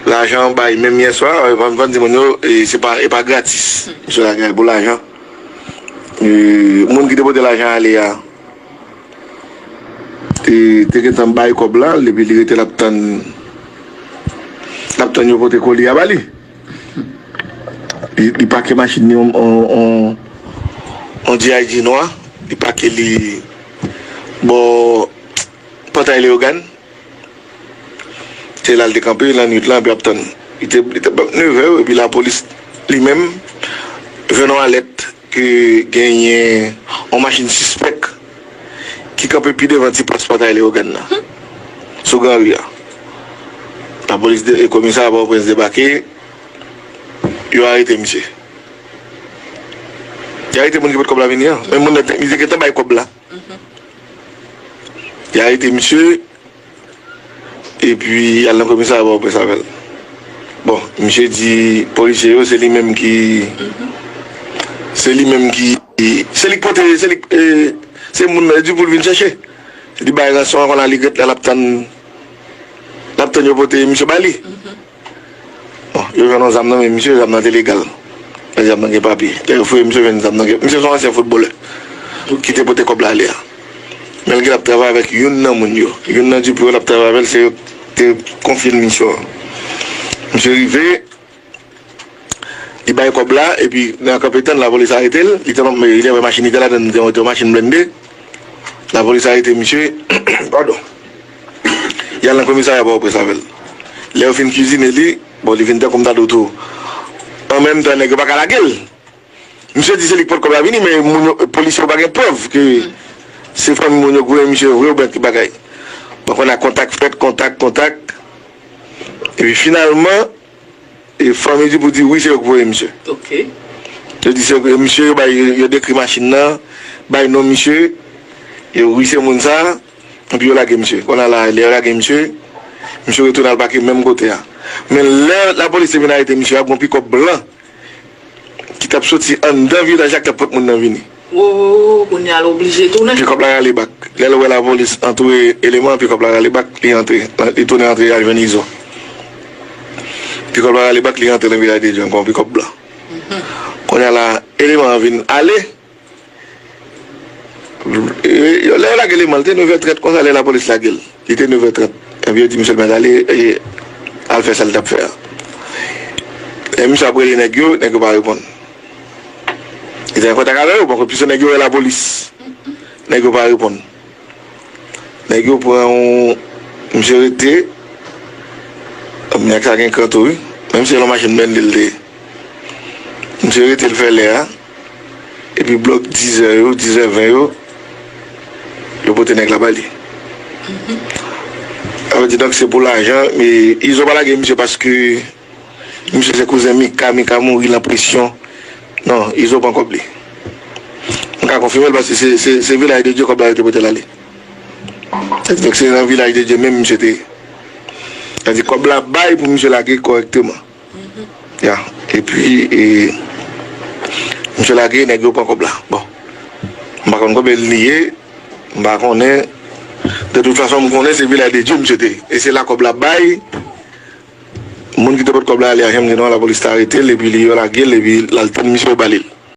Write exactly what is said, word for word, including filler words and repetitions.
Lajan bay menm yè swa, e, ban, ban di moun yo, e, se pa, e pa gratis. Misye lage pou lajan. E, moun ki te pote lajan ale a, te, te gentan bay kòb la, epi li rete l ap tann, l ap tann yo pote koli a ba li. Li, li pake machin li on, on, on, on G I G nwa, li pake li bò Pòtay Leyogàn. Se la l te kanpe lannwit lan, epi ap tann. Li te, li te bò nèf è, epi lapolis li menm jwenn yon alèt ke genyen yon machin sispèk ki kanpe pi devan ti pòs Pòtay Leyogàn nan, sou Granri a. Lapolis de, e komisarya Pòtoprens debake, yo arete misye. Yo arete moun ki pot kòb la vini an. Men moun nan te, li te gentan bay kòb la. Yo arete misye, epi y al nan komisarya Pòtoprens avè l. Bon, misye di polisye yo, se li menm ki, se li menm ki, se li k pote, se li, e, se moun nan di pou l vin chèche. Li bay ransyon an, kounye a li ret la, l ap tann, l ap tann yo pote misye ba li. Bon, yo jwenn yon zam nan men misye, zam nan te legal. Zam nan gen papye. Lè yo fouye misye, jwenn zam nan gen, misye se yon ansyen foutbolè ki te pote kòb la ale a. Men l gen l ap travay avèk youn nan moun yo. Youn nan Dupro l ap travay avè l, se yo te konfye l misyon an. Misye rive, li bay kòb la, epi nan kanpe tann, lapolis arete l. Li te nan, li te wè machin, li te ladan, li te yon machin blende. Lapolis arete misye, padon. Y al nan komisarya Pòtoprens avè l. Lè yo fin kizine li, bon, li vin tankou m ta di w tou. An menm tan, nèg yo pa ka lage l. Misye di se li k pot kòb la vini, men moun yo, polisye yo pa gen prèv ke se fanmi moun yo k voye misye vre oubyen ki bagay. Bon, kounye a kontak fèt, kontak, kontak. Epi finalman, e fanmi Dupro di wi, se yo k voye misye. Ok. Yo di se misye, yo bay, yo dekri machin nan, bay non misye, yo wi se moun sa, epi yo lage misye. Kounye a la, lè yo lage misye, misye retounen al pake menm kote a. Men lè lapolis te vin arete misye a, gon pikòp blan ki t ap soti anndan vilaj la k t ap pot moun nan vini. Wo, kounye a l oblije tounen. Pikòp la rale bak. Lè l wè lapolis antoure eleman, pikòp la rale bak, li antre. Li tounen antre, al jwenn Izo. Pikòp la rale bak, li antre nan vilaj de Dye ankò, yon pikòp blan. Kounye a la, eleman an vin ale. E, yo, lè yo lage eleman, li te nèf è trant konsa, lè lapolis lage l. Li te nèf è trant. Epi yo di misye l mèt ale, e, al fè sa l t ap fè a. Lè misye ap rele nèg yo, nèg yo pa reponn. Li te an kontak avè yo, bon, piske nèg yo wè lapolis. Nèg yo pa reponn. Nèg yo pran yon, misye rete, nèg sa gen kran tou, wi. Menm si se yon machin blende l te ye. Misye rete l fè lè a. Epi blòk diz è yo, diz è ven yo, yo pote nèg la ba li. Sa vle di, donk, se pou lajan, men Izo pa lage misye paske misye se kouzen Mika, Mika mouri nan presyon. Non, Izo pran kòb li. M ka konfime l paske se, se, se Vilaj de Dye kòb la yo te pote l ale. Sa vle di, donk, se nan Vilaj de Dye menm misye te ye. Sa vle di, kòb la bay pou misye lage kòrèkteman. Ya. Epi, e, misye lage, nèg yo pran kòb la. Bon. M pa konn konbyen li ye, m pa konnen. De tout fason, m konnen se Vilaj de Dye misye te ye. E se la kòb la bay. Moun ki te pot kòb la ale a, janm gen non, lapolis te arete l, epi li yo lage l, epi l al tann misye yo ba li l.